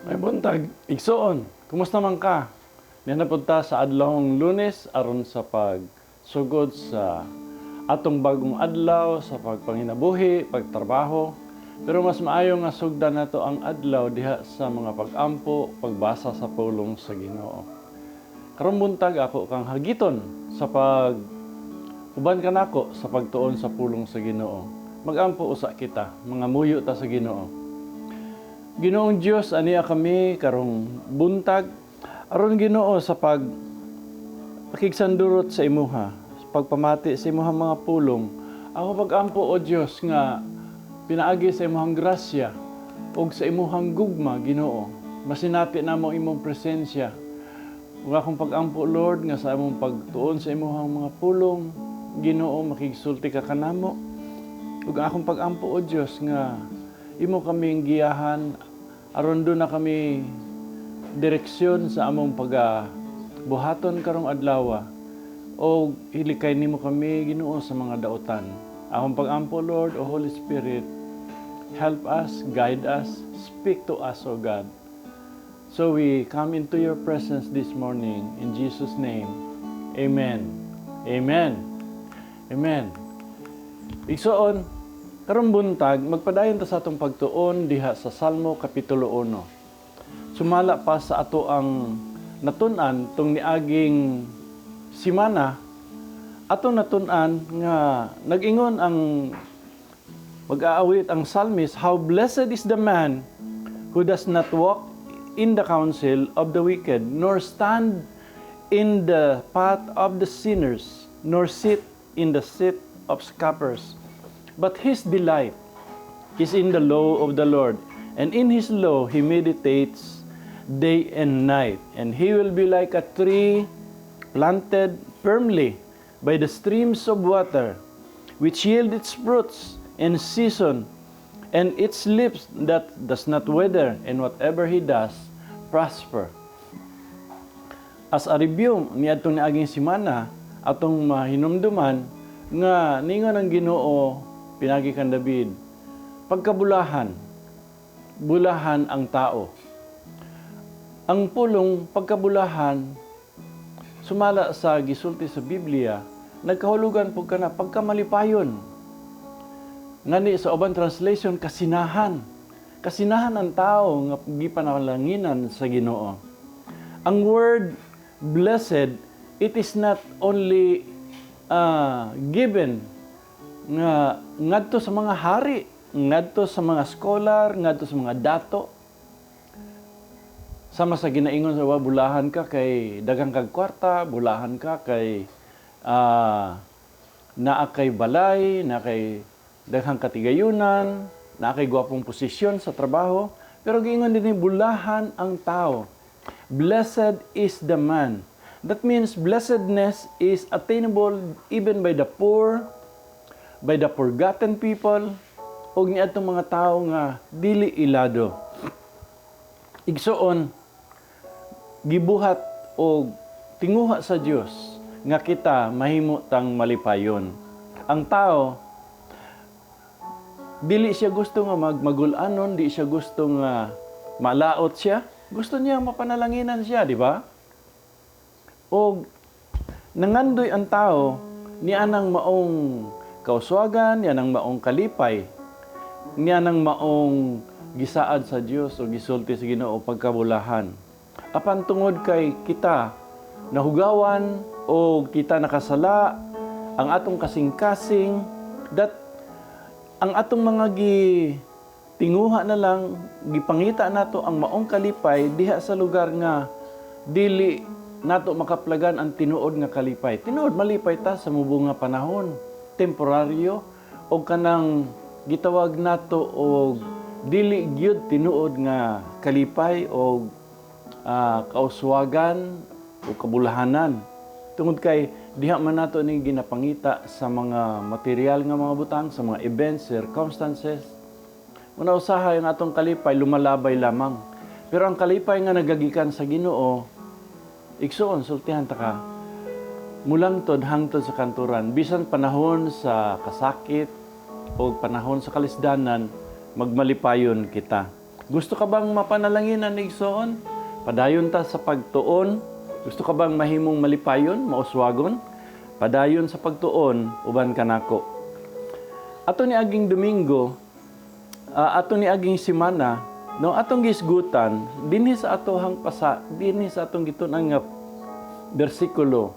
Maayong buntag, igsuon, kumusta man ka? Niana pud ta sa adlawng Lunes aron sa pagsugod sa atong bagong adlaw sa pagpanginabuhi, pagtrabaho. Pero mas maayo nga sugdan nato ang adlaw diha sa mga pag-ampo, pagbasa sa pulong sa Ginoo. Karong buntag, ako kang hagiton sa pag uban kanako sa pagtuon sa pulong sa Ginoo. Magampo usa kita, mangamuyo ta sa Ginoo. Ginoong Dios, ania kami karong buntag aron, Ginoo, sa pag pakigsandurot sa imuha, sa pagpamati sa imuhang mga pulong. Ako pag-ampo, o Dios, nga pinaagi sa imuhang grasya ug sa imuhang gugma, Ginoo, masinati namo imong presensya. Ug akong pag-ampo, Lord, nga sa among pagtuon sa imuhang mga pulong, Ginoo, makigsulti ka kanamo. Ug akong pag-ampo, o Dios, nga imo kaming giyahan aron duna kami direksyon sa among pag buhaton karong adlaw o ilikay nimo kami, Ginoo, sa mga dautan. Akong pag-ampo, Lord, O Holy Spirit, help us, guide us, speak to us, O God. So we come into your presence this morning in Jesus' name. Amen. Amen. Amen. Igsuon, karong buntag, magpadayon ta sa atong pagtuon diha sa Salmo Kapitulo 1. Sumala pa sa ato ang natun-an tong niaging simana, atong natun-an nga nag-ingon ang mag-aawit, ang psalmist, "How blessed is the man who does not walk in the counsel of the wicked, nor stand in the path of the sinners, nor sit in the seat of scoffers. But his delight is in the law of the Lord, and in his law he meditates day and night. And he will be like a tree planted firmly by the streams of water, which yield its fruits in season, and its leaves that does not wither, and whatever he does, prosper." As a review niadtong niaging semana, atong mahinumduman nga ningon ang Ginoo pinagi kan David, pagkabulahan, bulahan ang tao. Ang pulong pagkabulahan, sumala sa gisulti sa Biblia, nagkahulugan po kana pagkamalipayon. Ngani sa uban translation, kasinahan. Kasinahan ang tao nga gipanalanginan sa Ginoo. Ang word blessed, it is not only given nga ngadto sa mga hari, ngadto sa mga scholar, ngadto sa mga dato. Sama sa ginaingon sa bulahan ka kay daghang kag kwarta, bulahan ka kay naa kay balay, naa kay daghang katigayunan, naa kay gwapong posisyon sa trabaho, pero giingon din bulahan ang tao. Blessed is the man. That means blessedness is attainable even by the poor, by the forgotten people, ug niadtong mga tao nga dili ilado. Igsuon, gibuhat og tinguha sa Dios nga kita mahimo tang malipayon. Ang tao, dili siya gusto nga magmagul-anon, di siya gusto nga malaot siya. Gusto niya mapanalanginan siya, di ba? O nangandoy ang tao niya nang maong kauswagan, niya nang maong kalipay, niya nang maong gisaad sa Dios o gisulti sa Ginoo, pagkabulahan. Apan tungod kay kita nahugawan o kita nakasala, ang atong kasing-kasing, that ang atong mga gi tinguha na lang, gipangita nato ang maong kalipay diha sa lugar nga dili nato makaplagan ang tinuod nga kalipay. Tinuod malipay ta sa mubo nga panahon, temporaryo o kanang gitawag nato og dili gyud tinuod nga kalipay o kauswagan o kabulahanan. Tungod kay diha man nato ni ginapangita sa mga material nga mga butang, sa mga events, circumstances. Una, usahay ang atong kalipay lumalabay lamang. Pero ang kalipay nga nagagikan sa Ginoo, igsuon, sultihan ta ka, mulangtod hangtod sa kanturan, bisan panahon sa kasakit o panahon sa kalisdanan, magmalipayon kita. Gusto ka bang mapanalanginan, igsoon? Padayon ta sa pagtuon. Gusto ka bang mahimong malipayon, mauswagon? Padayon sa pagtuon, uban kanako. Ato ni aging Domingo, ato ni aging simana, no, atong gisgutan dinhi sa atohang pasa, dinhi sa atong gitun-an nga bersikulo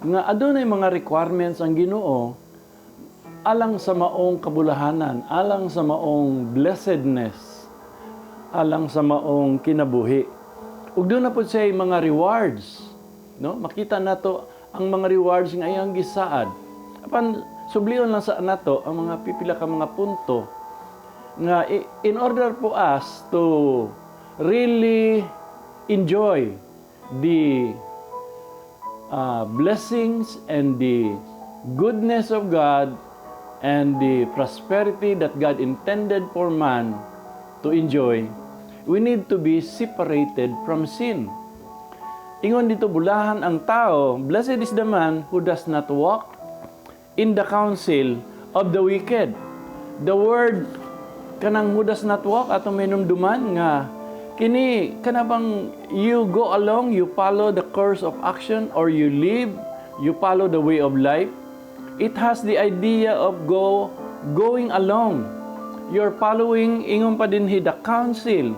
nga adunay mga requirements ang Ginoo alang sa maong kabulahanan, alang sa maong blessedness, alang sa maong kinabuhi. Ug duna pod siya mga rewards, no? Makita nato ang mga rewards nga iyang gisaad. Apan sublion lang sa nato ang mga pipila ka mga punto nga in order for us to really enjoy the blessings and the goodness of God and the prosperity that God intended for man to enjoy, we need to be separated from sin. Ingon dito, bulahan ang tao, blessed is the man who does not walk in the counsel of the wicked. The word kanang "who does not walk", atong mahinumduman nga kini kanabang you go along, you follow the course of action or you live, you follow the way of life. It has the idea of going along. You're following, ingon pa dinhi, the counsel.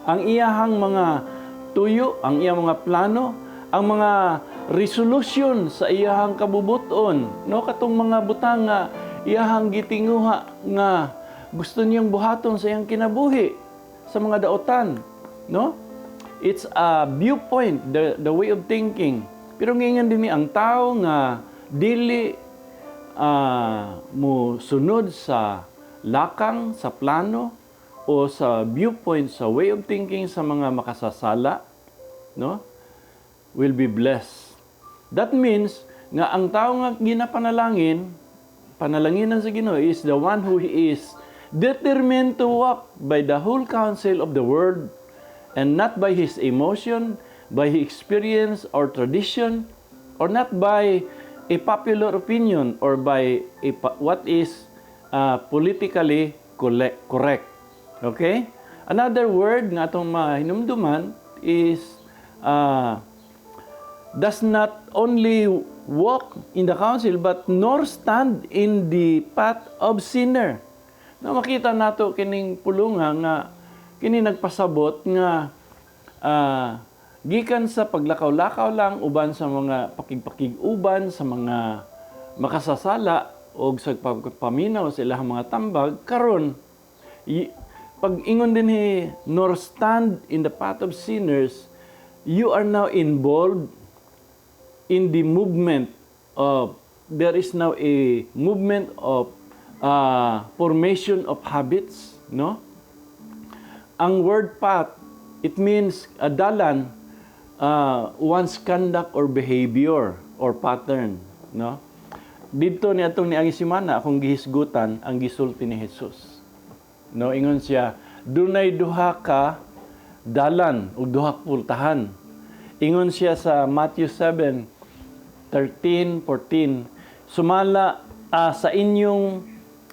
Ang iyahang mga tuyo, ang iyang mga plano, ang mga resolution sa iyahang kabubuton, no, katong mga butang nga iyahang gitinguha nga gusto niyang buhaton sa iyang kinabuhi, sa mga daotan, no? It's a viewpoint, the way of thinking. Pero ngingon dinhi, ang tao nga dili mo sunod sa lakang, sa plano o sa viewpoint, sa way of thinking sa mga makasasala, no, will be blessed. That means nga ang tao nga ginapanalangin, panalanginan sa Ginoo, is the one who is determined to walk by the whole counsel of the Word and not by his emotion, by his experience or tradition, or not by a popular opinion or by what is politically correct. Okay? Another word nga atong mahinumduman is does not only walk in the counsel but nor stand in the path of sinner. Na makita nato kining pulunga nga kini nagpasabot nga gikan sa paglakaw-lakaw lang uban sa mga pakigpakig-uban sa mga makasasala o sa pagpaminaw sa ilang mga tambag karon, pag ingon dinhi, "nor stand in the path of sinners," you are now involved in the movement of, there is now a movement of formation of habits, no? Ang word "path," it means a dalan, one's conduct or behavior or pattern, no? Dito ni atong niaging simana, akong gihisgutan ang gisulti ni Jesus. No, ingon siya, dunay duha ka dalan ug duha ka pultahan. Ingon siya sa Matthew 7, 13, 14, "Sumala sa inyong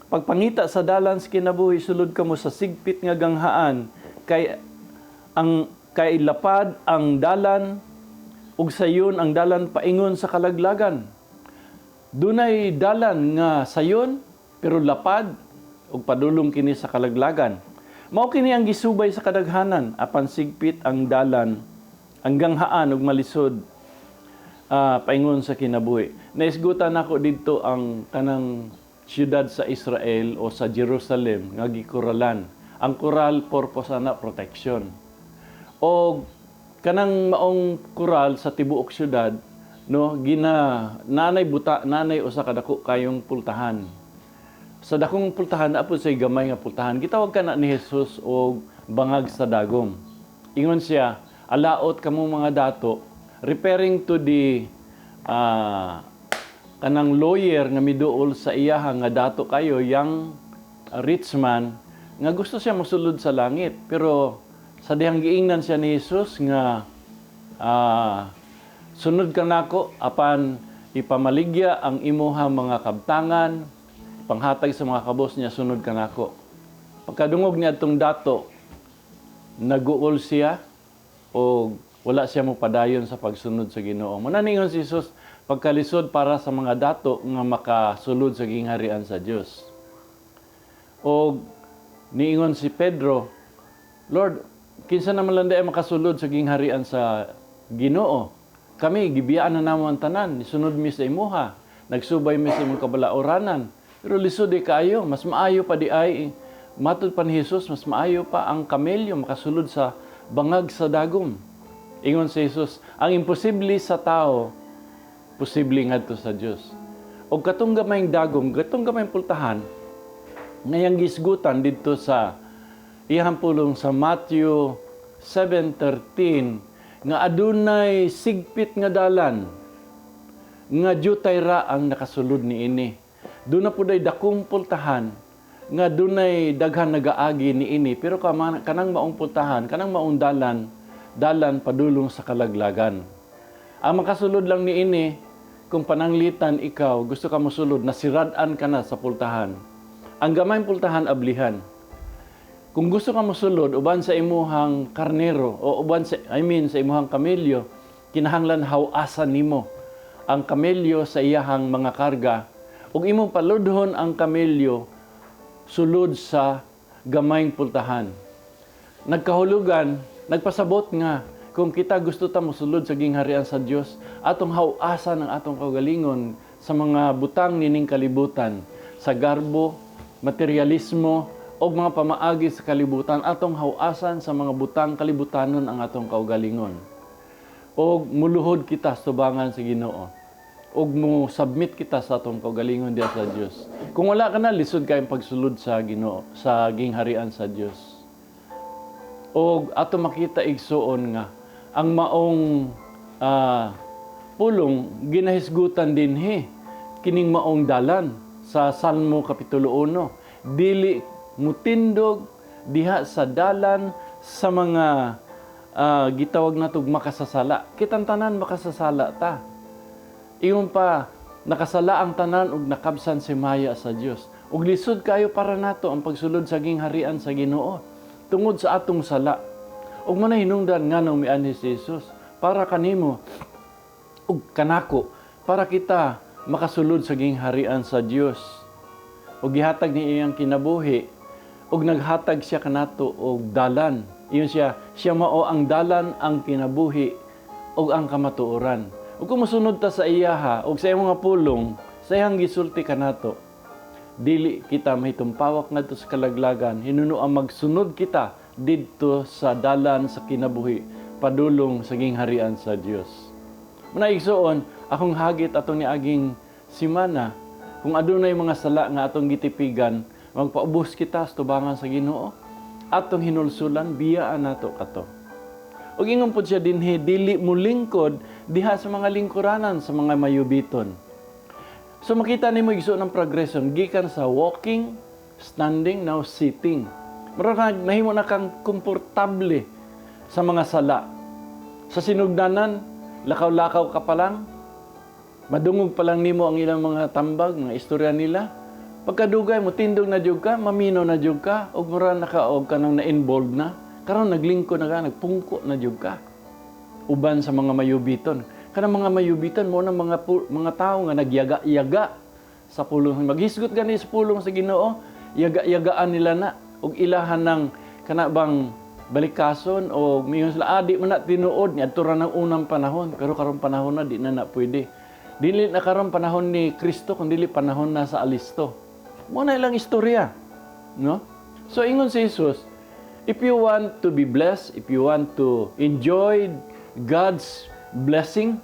pagpangita sa dalan sa kinabuhi, sulod kamo sa sigpit nga ganghaan, kay lapad ang dalan ug sayon ang dalan paingon sa kalaglagan." Dunay dalan nga sayon pero lapad ug padulong kini sa kalaglagan. Mao kini ang gisubay sa kadaghanan, apan sigpit ang dalan, ang ganghaan, ug malisod paingon sa kinabuhi. Naisgutan nako didto ang kanang siyudad sa Israel o sa Jerusalem nga gikuralan. Ang kural, purpose ana, protection. O kanang maong kural sa tibuok syudad, no, gina nanay buta, nanay usa ka dako kayong pultahan. Sa dakong pultahan naa pod say gamay nga pultahan. Gitawag kana ni Jesus og bangag sa dagom. Ingon siya, "Alaot kamo mga dato," referring to the kanang lawyer nga miduol sa iyaha nga dato kayo, yang rich man nga gusto siya mosulod sa langit. Pero sa dihang giingnan siya ni Jesus nga "Sunod ka nako, apan ipamaligya ang imuha mga kabtangan, panghatag sa mga kabos niya, sunod ka nako." Pagkadungog niya atong dato, Naguol siya o wala siya mopadayon sa pagsunod sa Ginoo. Muna ningon si Jesus, pagkalisod para sa mga dato nga makasulod sa gingharian sa Dios. O niingon si Pedro, "Lord, kinsa naman lang diay makasulod sa gingharian sa Ginoo? Kami, gibiyaan na namo ang tanan, nisunod mi sa imuha, nagsubay mi sa imong kabalaoranan." Pero lisod di kaayo, mas maayo pa di ay, matud pa ni Jesus, mas maayo pa ang kamelyo makasulod sa bangag sa dagom. Ingon si Jesus, ang imposible sa tao, posible ngadto sa Dios. Og katong gamayng dagom, katong gamayng pultahan, ngayang gisgutan didto sa iyang pulong sa Matthew 7:13 nga adunay sigpit nga dalan nga jutay ra ang nakasulod niini. Duna puday dakong pultahan nga dunay daghan nagaagi niini, pero kanang maong pultahan, kanang maong dalan, dalan padulong sa kalaglagan. Ang makasulod lang niini kung pananglitan ikaw gusto ka mosulod, nasirad-an ka na sa pultahan. Ang gamayng pultahan, ablihan. Kung gusto ka mosulod uban sa imuhang karnero o uban sa, I mean, sa imuhang kamelyo, kinahanglan hawasan nimo ang kamelyo sa iyahang mga karga ug imong paludhon ang kamelyo sulod sa gamayng pultahan. Nagkahulugan, nagpasabot nga kung kita gusto ta mosulod sa gingharian sa Dios, atong hawasan ang atong kaugalingon sa mga butang nining kalibutan, sa garbo, materialismo, o mga pamaagi sa kalibutan, atong hawasan sa mga butang kalibutanon ang atong kaugalingon. Og muluhod kita sa tubangan sa Ginoo. Og mo submit kita sa atong kaugalingon diha sa Dios. Kung wala ka na, lisod kayong pagsulod sa Ginoo, sa gingharian sa Dios. Og ato makita, igsuon, nga ang maong pulong ginahisgutan dinhi kining maong dalan sa Salmo kapitulo 1, dili mutindog diha sa dalan sa mga gitawag natog makasasala. Kitang tanan makasasala ta. Ingon pa, nakasala ang tanan ug nakabsan si maya sa Dios. Ug lisod kayo para nato ang pagsulod sa gingharian sa Ginoo tungod sa atong sala. Ug mao na hinungdan nganong mianhi si Jesus para kanimo ug kanako, para kita makasulod sa gingharian sa Dios. Ug gihatag ni iyang kinabuhi ug naghatag siya kanato og dalan. Ingon siya, siya mao ang dalan, ang kinabuhi ug ang kamatuoran. Ug kung mosunod ta sa iyaha ug sa iyang mga pulong, sa iyang gisulti kanato, dili kita mahitumpawak ngadto sa kalaglagan, hinuno ang magsunod kita didto sa dalan sa kinabuhi padulong sa gingharian sa Dios. Muna, igsuon, akong hagit atong niaging simana, kung adunay mga sala nga atong gitipigan, magpaubos kita sa tubangan sa Ginoo. Atong hinulsulan, biyaan nato kato. Ug ingon pod siya dinhi, dili mo lingkod diha sa mga lingkuranan sa mga mayubiton. So makita nimo, igsuon, ng progression gikan sa walking, standing, now sitting. Mura na nahimo na kang komportable sa mga sala. Sa sinugdanan, lakaw-lakaw ka pa lang, madungog pa lang nimo ang ilang mga tambag, mga istorya nila. Pagkadugay mo, tindog na jud ka, mamino na jud ka, ug mura na ka og kanang na-involved na. Karon naglingkod na ka, nagpungko na jud ka uban sa mga mayubiton. Kanang mga mayubiton mo ng mga tao nga nagyaga-yaga sa pulong. Maghisgot gani sa pulong sa Ginoo, yaga-yagaan nila na ug ilahan ng kana bang balikason o miingon sila, "Ah, di man na tinuod, niadto ra ng unang panahon, pero karong panahon na di na na pwede. Dili na karon panahon ni Kristo kun dili panahon na sa alisto." Mo na ilang istorya, no? So ingon si Jesus, if you want to be blessed, if you want to enjoy God's blessing,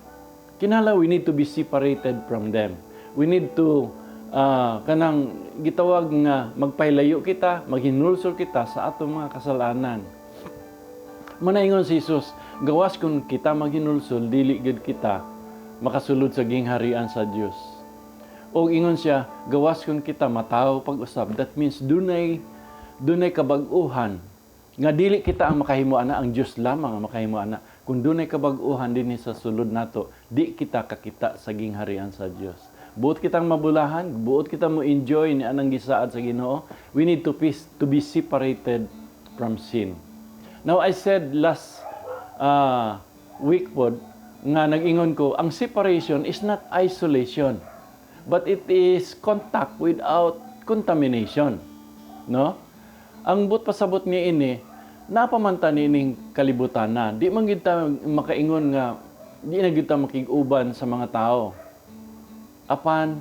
kinahanglan we need to be separated from them. We need to kanang gitawag nga magpahilayo kita, maghinulsol kita sa atong mga kasalanan. Manaingon si Jesus, gawas kung kita maghinulsol, dili gid kita makasulod sa gingharian sa Dios. O ingon siya, gawas kung kita matawo pag-usab, that means dunay kabag-uhan nga dili kita ang makahimo ana, ang Dios lamang ang makahimo ana. Kung dunay kabag-uhan dinhi sa sulod nato, di kita kakita sa gingharian sa Dios. Buot kitang mabulahan, buot kita mo enjoy ni anang gisaad sa Ginoo, we need to be separated from sin. Now, I said last week pod nga nag-ingon ko, ang separation is not isolation, but it is contact without contamination. No? Ang buot pasabot ni ini, napamanta ni ining kalibutan na. Di man gid ta makaingon nga di na gid ta makig-uban sa mga tao. Apan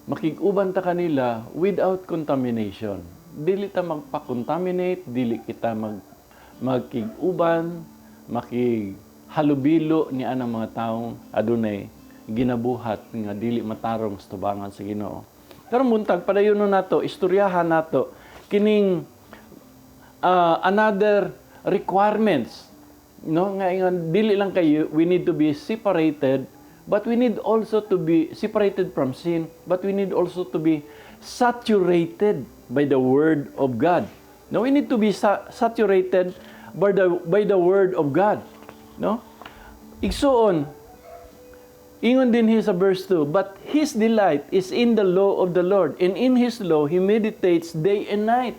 makig-uban ta kanila without contamination. Dili ta magpa-contaminate, dili kita magkig-uban, makighalubilo ni anang mga taong adunay ginabuhat nga dili matarong sa tubangan sa Ginoo. Karong buntag, padayon nato, istoryahan nato kining another requirements, no, nga ingon dili lang kayo we need to be separated, but we need also to be separated from sin, but we need also to be saturated by the word of God, no? We need to be saturated by the word of God, no? Igsuon, ingon din sa verse 2, "But his delight is in the law of the Lord, and in his law he meditates day and night."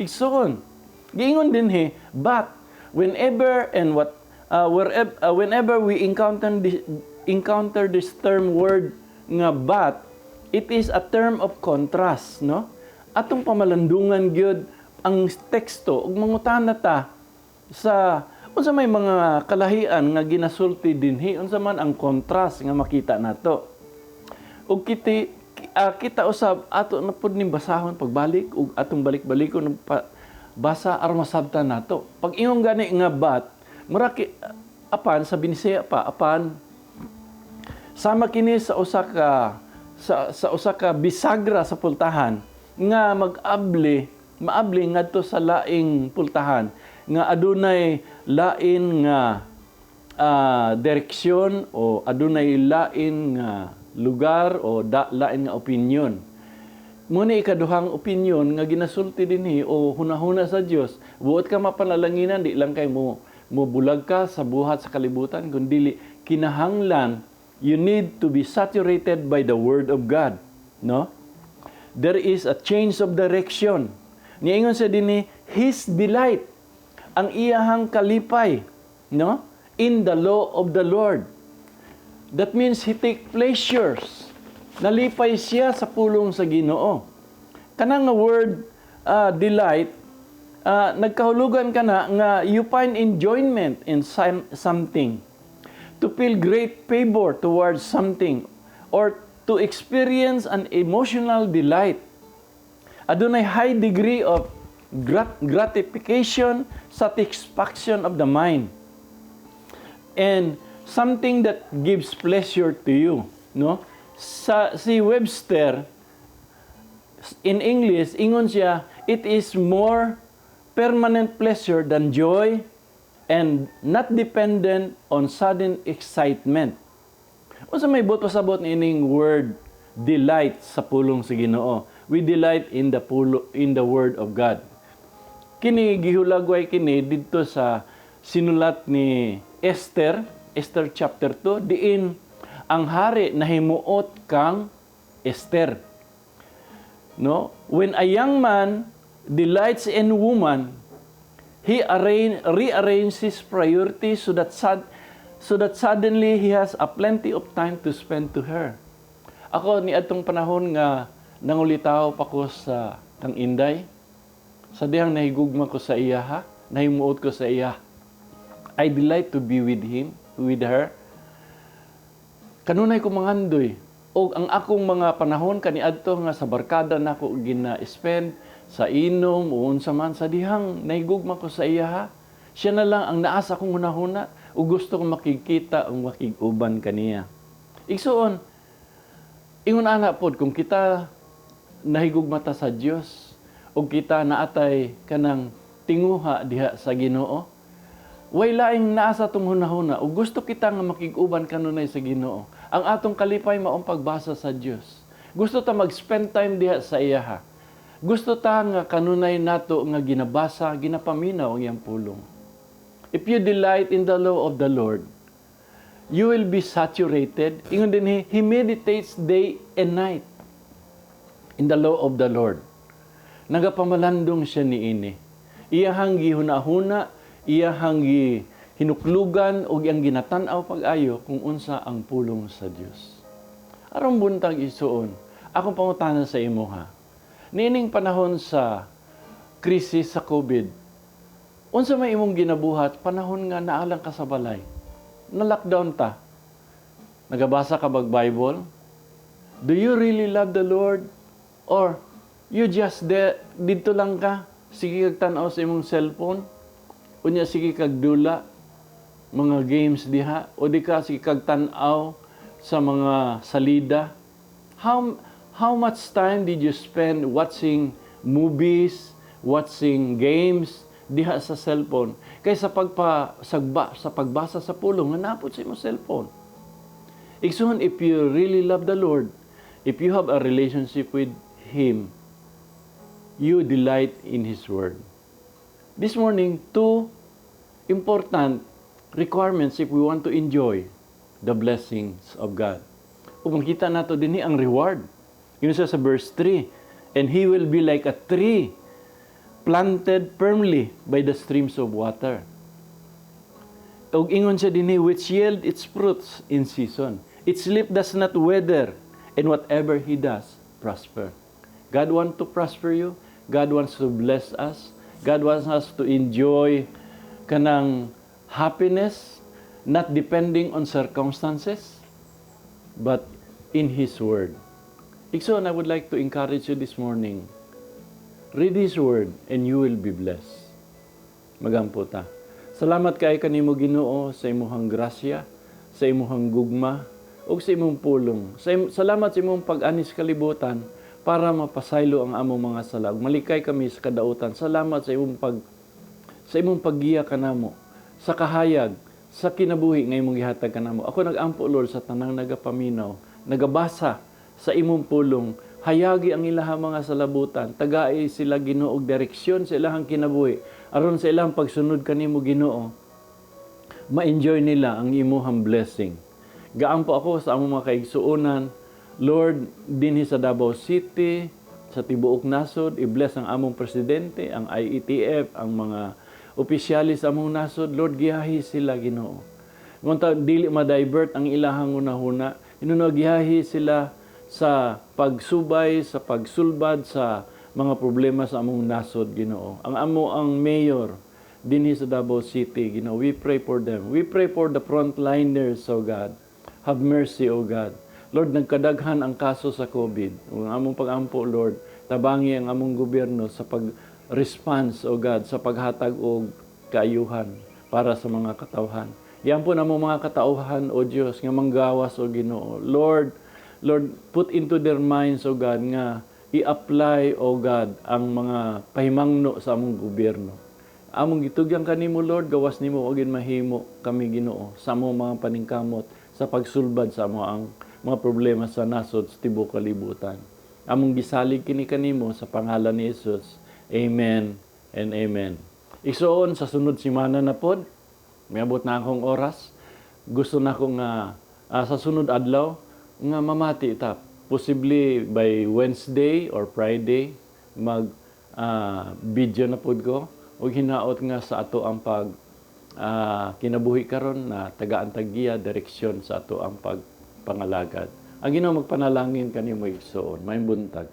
Igsuon, giingon din he, but whenever and what wherever, whenever we encounter this term word nga "but," it is a term of contrast, no? Atong pamalandungan gyud ang teksto ug mangutana ta sa unsa may mga kalahian nga ginasulti dinhi, unsa man ang contrast nga makita nato. Ug kiti kita usab, ato na pud ning basahon pagbalik ug atong balik-balikon pa, basa aron masabtan nato. Pag ingon gani nga "but," mura apan sa Binisaya pa, apan sama kini sa usa ka bisagra sa pultahan nga mag-abli maabli ngadto sa laing pultahan nga adunay lain nga direksyon o adunay lain nga lugar o lain nga opinion. Muna ikaduhang opinion nga ginasulti dinhi o hunahuna sa Dios. Buot ka mapanalanginan, di lang kay mo bulag ka sa buhat sa kalibutan, kundi kinahanglan you need to be saturated by the word of God, no? There is a change of direction. Niingon sa dinhi, his delight, ang iyahang kalipay, no? In the law of the Lord. That means he take pleasures. Nalipay siya sa pulong sa Ginoo. Kanang nga word delight, nagkahulugan ka na nga you find enjoyment in something. To feel great favor towards something or to experience an emotional delight. Adunay high degree of gratification, satisfaction of the mind. And something that gives pleasure to you, no? Sa si Webster in English, ingon siya, it is more permanent pleasure than joy and not dependent on sudden excitement. Unsa may buot pasabot niining word "delight" sa pulong sa Ginoo? We delight in the word of God. Kini gihulagway kini didto sa sinulat ni Esther, Esther chapter 2, diin ang hari nahimuot kang Esther. No? When a young man delights in woman, he rearranges his priorities so that suddenly he has a plenty of time to spend to her. Ako ni atong panahon nga nangulitaw pa ko sa kang Inday, sa dihang nahigugma ko sa iya ha, nahimuot ko sa iya. I delight to be with him, with her. Kanunay ko mangandoy og ang akong mga panahon kaniadto nga sa barkada nako gina-spend sa inom o unsa man, sa dihang nahigugma ko sa iya ha. Siya na lang ang naa sa akong hunahuna ug gusto kong makikita ug makig-uban kaniya. Igsuon, ingon ana pod kung kita nahigugma ta sa Dios ug kita naatay kanang tinguha diha sa Ginoo, way laing naa sa atong hunahuna ug gusto kita nga makig-uban kanunay sa Ginoo. Ang atong kalipay maong pagbasa sa Dios. Gusto ta mag-spend time diha sa iyaha. Gusto ta nga kanunay nato nga ginabasa, ginapaminaw ang iyang pulong. If you delight in the law of the Lord, you will be saturated. Ingon din, he meditates day and night in the law of the Lord. Nagapamalandong siya niini. Iyahang gihuna-huna, Iyahang gi hinuklugan ug iyang ginatan-aw pag-ayo kung unsa ang pulong sa Dios. Aron buntag, igsuon, akong pangutana sa imo ha. Niining panahon sa krisis sa COVID, unsa may imong ginabuhat panahon nga naa lang ka sa balay? Na lockdown ta. Nagabasa ka bag Bible? Do you really love the Lord? Or you just there, didto lang ka, sige kag tan-aw sa imong cellphone, unya sige kag dula mga games diha, o di ka sige kag tan-aw sa mga salida? How much time did you spend watching movies, watching games diha sa cellphone kaysa pagpasagba sa pagbasa sa pulong nga naa pod sa imong cellphone? Igsoon, if you really love the Lord, if you have a relationship with Him, you delight in His Word. This morning, two important requirements if we want to enjoy the blessings of God. Ug makita nato dinhi ang reward. Yun siya sa verse 3. "And he will be like a tree planted firmly by the streams of water." Ug ingon siya dinhi, "which yield its fruits in season. Its leaf does not wither, and whatever he does, prosper." God wants to prosper you. God wants to bless us. God wants us to enjoy kanang happiness, not depending on circumstances, but in His Word. Igsoon, I would like to encourage you this morning. Read His Word and you will be blessed. Magampo ta. Salamat kay kanimo, Ginoo, sa imuhang grasya, sa imuhang gugma, ug sa imong pulong. Salamat sa imong pag-ani sa kalibutan para mapasaylo ang among mga sala ug malikay kami sa kadautan. Salamat sa imong paggiya kanamo sa kahayag sa kinabuhi nga imong gihatag kanamo. Ako nag-ampo, Lord, sa tanang nagapaminaw, nagabasa sa imong pulong, hayagi ang ilahang mga salabutan, tagai sila, Ginoo, og direksyon sa ilahang kinabuhi aron sa ilang pagsunod kanimo, Ginoo, ma-enjoy nila ang imuhang blessing. Gaampo ako sa among mga kaigsuonan, Lord, dinhi sa Davao City, sa tibuok nasod, i-bless ang among presidente, ang IATF, ang mga opisyalis sa among nasod. Lord, giyahi sila, Ginoo. Ngunta dili ma-divert ang ilahang hunahuna. Hinuno giyahi sila sa pagsubay, sa pagsulbad sa mga problema sa among nasod, Ginoo. Ang amo ang mayor dinhi sa Davao City, Ginoo, we pray for them. We pray for the frontliners, O God. Have mercy, O God. Lord, nagkadaghan ang kaso sa COVID. Ang among pag-ampo, Lord, tabangi ang among gobyerno sa pag-response, O God, sa paghatag og kaayuhan para sa mga katawhan. Yan po namo mga katauhan, O Dios, nga manggawas, O Ginoo. Lord, Lord, put into their minds, O God, nga i-apply, O God, ang mga pahimangno sa among gobyerno. Among gitugyan kanimo, Lord, gawas nimo og mahimo kami, Ginoo, sa among mga paningkamot sa pagsulbad sa amo ang mga problema sa nasod sa tibuok kalibutan. Among gisalig kini kanimo sa pangalan ni Jesus. Amen and amen. Igsoon, sa sunod simana na pod, miabot na akong oras. Gusto na ko nga sa sunod adlaw nga mamati ta. Possibly by Wednesday or Friday mag video na pod ko ug hinaot nga sa ato ang pag kinabuhi karon na tagaan tag giya direksyon sa ato ang pagpangalagad. Ang Ginoo magpanalangin kanimo, igsoon. Maayong buntag.